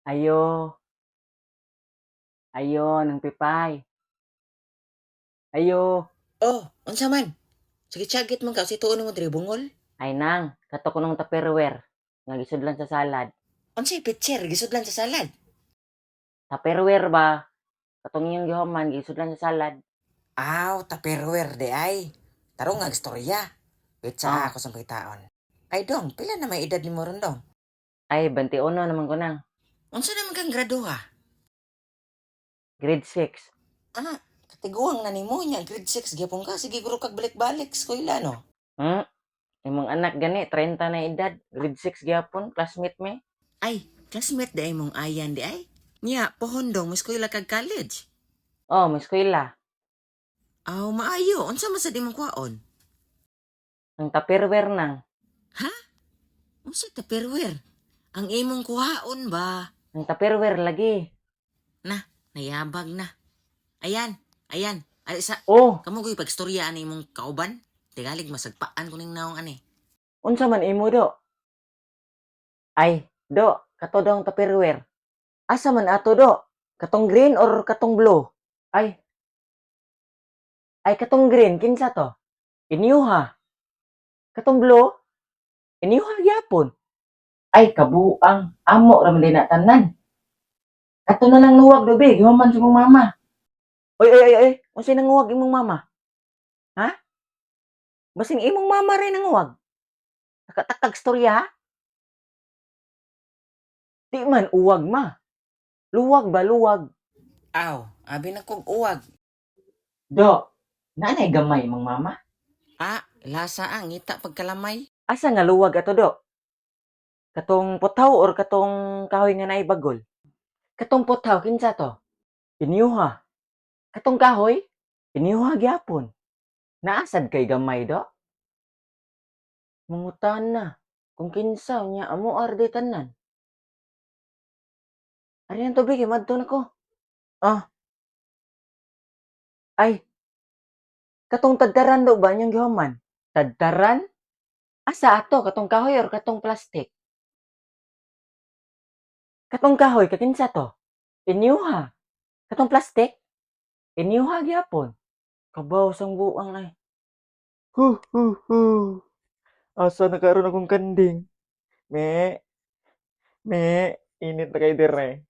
Ayo. Ayo, nang pipay. Ayo. Oh, unsa man? Sige, man ka si tuon mo diri, bungol. Ay nang, kato ko nung Tupperware nga gisudlan sa salad. Unsay pitcher gisudlan sa salad? Tupperware ba? Katong iyong gihuman gisudlan sa salad. Aw, Tupperware di ay. Tarong nga istorya. Wait sa Ah. ako sa pagtaon. Ay dong, pila na may edad nimo ron, dong? Ay, 21 naman ko nang. Unsa naman kang grado ha? Grade 6. Ah, katiguang na nimo nya, grade 6 gyapon ka, sige guro kag balik-balik eskwela, no. Imong anak gani, 30 na edad, grade 6 gyapon, classmate me. Ay, classmate di ay mong ayan di ay. Nya, pohon dong, eskwela kag college. Oh, may eskwela. Aw, maayo, unsa man sad imong kwaon? Ang Tupperware nang. Unsa Tupperware? Ang imong kuhaon ba? Ang Tupperware lagi. Nayabag na. Ayan, ayan. Ay, sa Oh, kamo ko'y pagstorya ani imong kauban. Tigalig masagpaan ko ning naong ani. Unsa man imo, do? Ay, do, kato daw ang Tupperware. Asa man ato, do? Katong green or katong blue? Ay. Ay, katong green, kinsa to? Inyuha. Katong blue? Inyuha gyapon. Ay, kabuang. Amo ra man din na tanan. Kato na lang luwag do be, gihuman sa imong mama. Oy, oy, oy, oy, unsay nanguwag imong mama? Ha? Basing imong mama rin nanguwag. Nakatakag storya, ha? Di man uwag, ma. Luwag ba, luwag? Aw, abi na kog uwag. Do, naanay gamay imong mama? Ah, lasa ang ngita pagkalamay. Asa nga luwag ato, do? Katong putaw or katong kahoy nga naay bagol? Katong putaw, kinsa to? Inyuha. Katong kahoy? Inyuha gyapon. Naasad kay gamay, do? Mangutan na. Kung kinsa nya amo arde tanan. Ari ang tubig, eh, madto na ko. Ah. Ay. Katong tadtaran do ba niyang gihuman? Tadtaran? Asa ato, katong kahoy or katong plastic? Katong kahoy kakinsa to? Inyuha. Katong plastic? Inyuha gyapon. Kabaw sang buang ay. Hu hu hu. Asa na karon akong kanding? Me. Me, init na kay dire.